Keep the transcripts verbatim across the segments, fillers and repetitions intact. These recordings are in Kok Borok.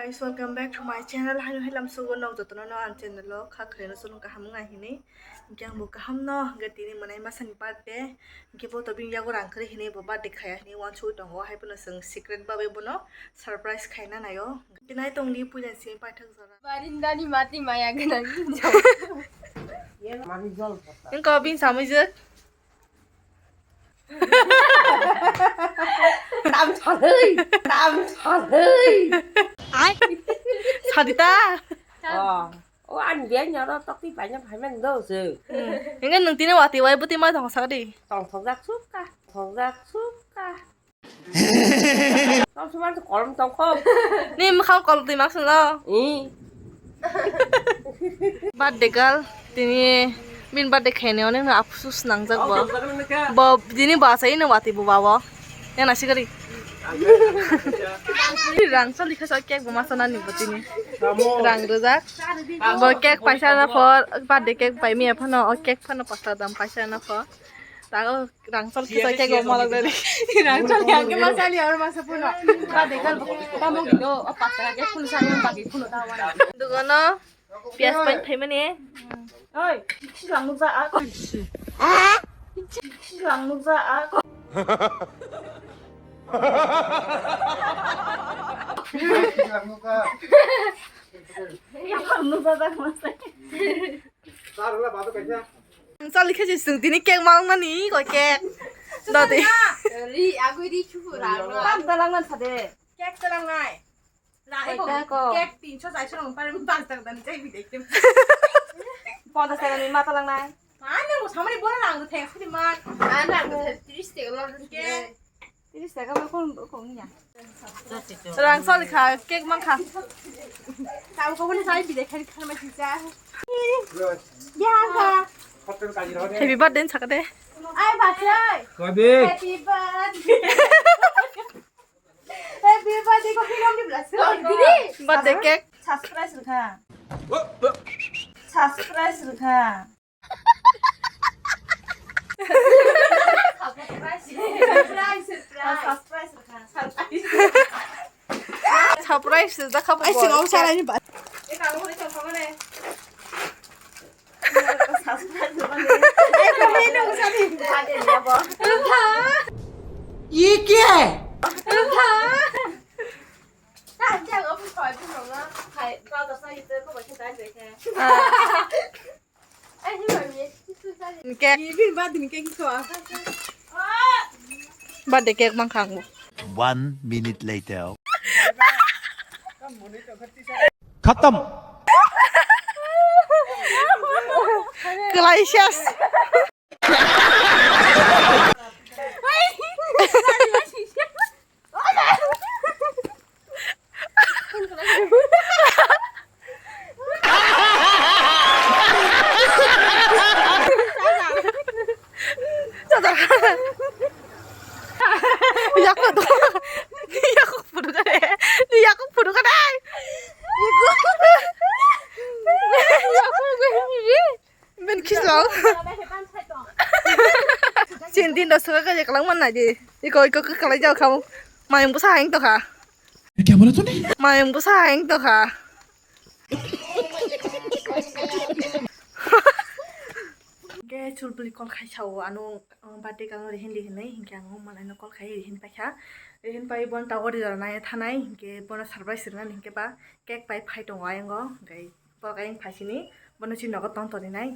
Guys, welcome back to my channel. Haino hai lamsogo nok jotono no ang channel o kha khaino chwng kaham wng hini. Hingke ang bo kaham no, hingke tini mwnai masa ni birthday. Hingke bo to bini yago rang kwrwi hini bo birthday khaya hini wansugwi tongo. Hai phano chwng secret babe bono surprise khaina naio. Hingke nai tongdi puila simi paithak jora. Barindani mati maya gwnang. Wngkha bini samui jwk. Tam salai, tam salai. Sadita. Oh, oh, ani biyang nyoro tokti paina phaimang do se. Enggak nung tini wati wai buti ma tong sakdi. Tong thok jak suka, thok jak suka. Tong suman tu kolom tong kok. Ni makham kolom twi mak sung lo. Ih. Birthday girl, tini bini birthday khaini oni no apsus nangjak bo. Bo tini bo asai no wati bo babo. Yang nasi kari. Rang choli kha cake bo masa nani bo tini. Rang rwjak. Bo cake paisa na por, birthday cake pai mi aphano, o cake phano pasta dam paisa na por. Tago rang choli kha cake bo malak dari. Rang choli kha ke masa li or masa puno. Birthday girl bo tamo gido, o pasta cake phun sa ni bagi phun ta wani. Dugono. Piyas pai phaimani. Oi, silang nukja a. Silang nukja a. Silang nukja jak masai. Chali khe se chwng tini cake malmani ko cake. Dodi. Ri agui ri chupura. Tam talang man sade. Cake talang nai. Cake ko. Cake tinso chairso rong pare bas tak dan chai bidai kem. Ponchas taka ni ma talang nai. Ani mo samani bona rang theng sini ma. Ani rang tris taka lo. Cake. Tris taka ma kon ko nya. Rang sol kha cake man kha. Tam ko bona chai bidai khani khani ma chicha. Ya ka. Happy birthday sakade. Ai bachai. Happy birthday. Happy birthday ko film di bla. Birthday cake. Surprise rwkha. Surprise rwkha. Surprise, surprise. Surprise rwkha. Surprise. Surprise rwkha. Ai sing om salai ni ba. E ka mo ni chong ko ne. ये क्या है? Cake. Birthday cake mankha ang bo. One minute later. खत्म। Kalai ses. Yakuk photo ka de. Yakuk photo ka de. Ben khislo. Chin din do saka ka je kalang man nai di. Iko iko ka kalai jao khamo. Mayung busa haing to kha. क्या बोला तूने? Mayung busa haing to kha. Ke chulbuli kol khai sao ano, uh, birthday kalo rehin di hinai, hinke ang malai no kol khai rehin paikha. Rehin pai bon tawari jora nai thanai, hinke bono surprise rinani hinke ba cake pai phai tongo ayang go, hinke Borok ayang phaisini, bono chini nogo tong toni nai.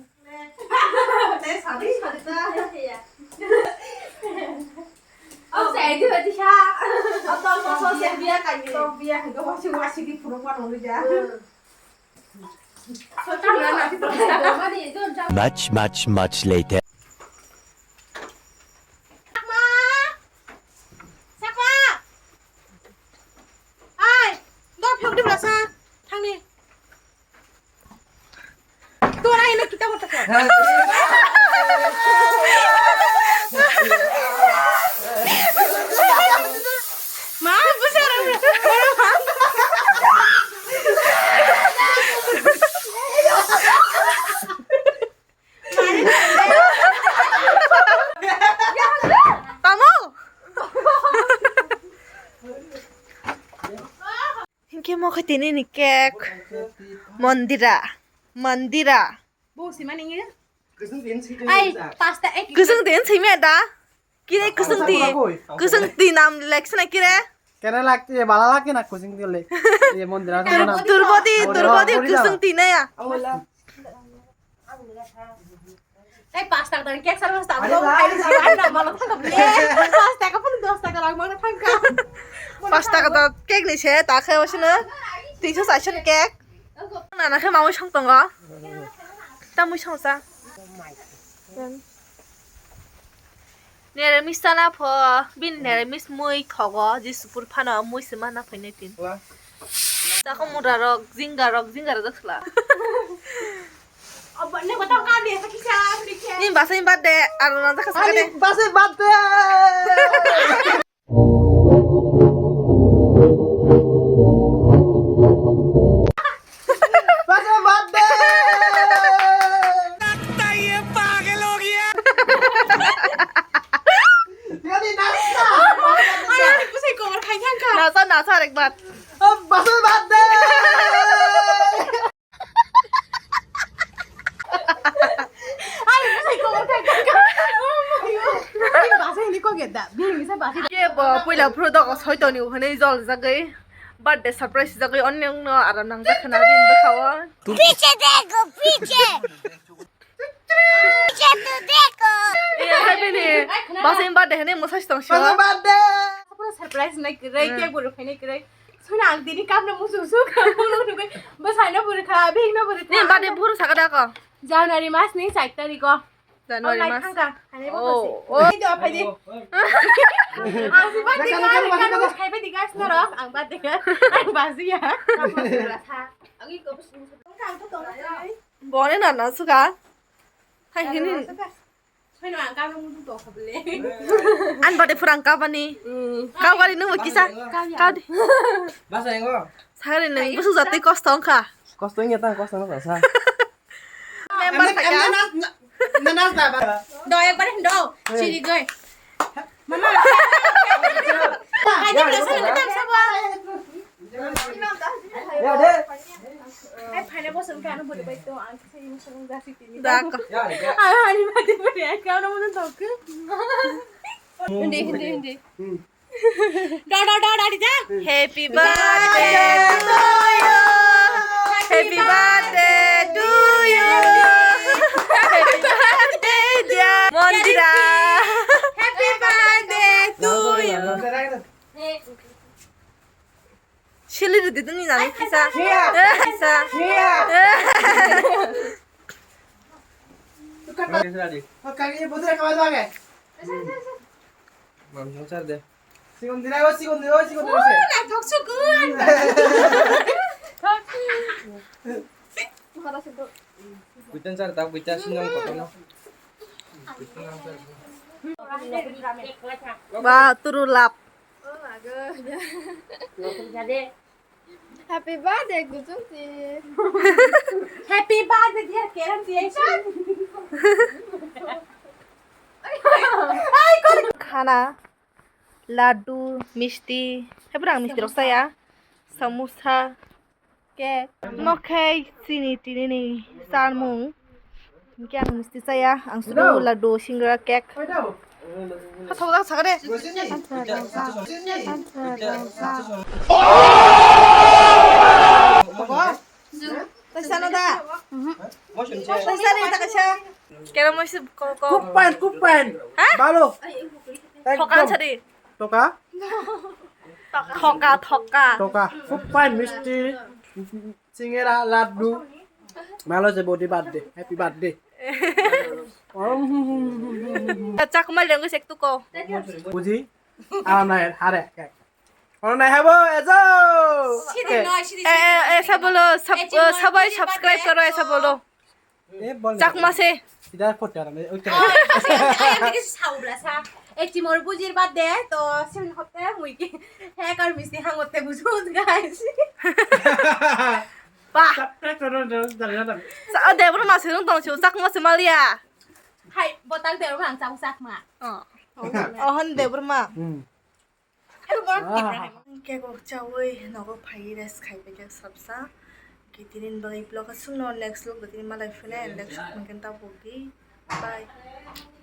Much, much, much later. Sakma! Sakma! Ai, dor phiyok di bwlasa. Thangni. Tora ino kita kota kota. Ma, besar. Tamo. Hinkhe mo khe Tini ni cake. Mondira. Mondira. Bo si mani ngi. Ai, pasta ek. Kusung tin simi da. Kire kusung tin. Kusung tin nam leksana kire. Kena lak ye bala lak na kusung tin le. Ye mondira. Turbodi, turbodi kusung tin ya. Tei pash taka dani cake sar mas tang do, hai ni sar ai na malo thang ka ble. Pash taka pun dos taka rang mana thang ka. Pash taka do cake ni se ta khe wasino tinso saison cake. Nana khe mamui song tongo. Tamui song sa. Nere mis sana pho bin nere mis mui thogo jisupur phano mui se mana phainai tin. Tako mura rok jinga rok jinga rok dakhla. Ni basai birthday, aro nang jakha sakade. Ani basai birthday. Basai birthday. लगता है ये पागल हो गया। Ani nasa. Ani kusai kor khai thang ka. Nasa, nasa, arekbar. Basai birthday. Ai, sai ko ka ka. Oh my God. Ai, basa hindi ko geda. Bini sa basa. Ke bo puila phuru dok soitoni hwnwi jol jagwi. Birthday surprise jagwi onneng no aram nang jakha na bini bwkha o. पीछे देखो, पीछे। पीछे तो देखो। Iya, hai bini. Basa birthday hwnwi mwsai tong sio. Basa birthday. Pura surprise nai kwrwi, cake bo rwkhainai kwrwi. Suna ang tini kamna musu su ka, musu su ka, bwsai no bwrwi kha, bihik no bwrwi kha. Ni birthday phuru saka da ko? January mas ni char tarik o. January mas. Thang ka, hanai bo. Oh, oh. Phai di, phai di. Ang si birthday girl, kan bo khai phai di guys norok, ang birthday girl. Ang bajiya. Ang to tong. Bone na na suka. Hai hini. Phai no ang kau mudu to kha ble. An bade phurang kabani. Kau gari nung kisa. Kau di. Basa engo. Sagari nung busu jatwi kosto wngkha. Kosto wngya tang kosto wngkha sa. Member thaka. Na na na ba. Do ekbar do. Siri goi. Mama. Hai di presa nang tam sabo. Ya de. Hai phai na bo sung ka no bwrwi bai to ang. Dak. Ani mati mati, kau na muda tok. Hindi, hindi, hindi. Da da da da da. Happy birthday to you. Happy birthday to you. Happy birthday dear Mondira. Happy birthday to you. Sili rwdi dini nani kisa. Kisa. Mam song sar de. Sikon dina, o sikon dina, o sikon dina. Kuitan sar ta, kuitan sinong kotono. Ba turu lap. Happy birthday, Gujung Ti. Happy birthday, dear Kerem Ti. Khana, laddu, misti. Hai pura ang misti rok saya. Samosa. Cake. Nok khai chini tini ni charmung. Hingke ang misti chaya, ang suru laddu, singra, cake. Hathok dak sakade. Taisa no da. Taisa ni ta kaisa. Kera moise ko ko. Kupan, kupan. Ha? Balo. Thokan sadi. Toka? Thoka, thoka. Toka. Kupan misti. Singera laddu. Malo je body birthday. Happy birthday. Chakma lengwi sek tuko. Buji? Ana nai hare. Ana nai habo ejo. Sidi noi, sidi, sidi. Esa bolo, sab-, sabai subscribe karo, esa bolo. Chakma se. Sida photo ara nai. Saubla sa. Echimor bujir birthday to seven hotte mui ki. Hacker misti hangotte bujut guys. Bah. Sa, o, Debra ma se rung tong chu, Chakma se malia. Hai, botang Debra ma ang chak, Chakma. Oh. Oh, hon Debra ma. Hmm. Hello, Mark. Ah. Ibrahim. Cake o chawi nogo phai rest khai pai khe sabsa. Ki tinin bagwi vlog aswkno next vlog tini malai phile and next vlog mungkin ta bugdi. Bye.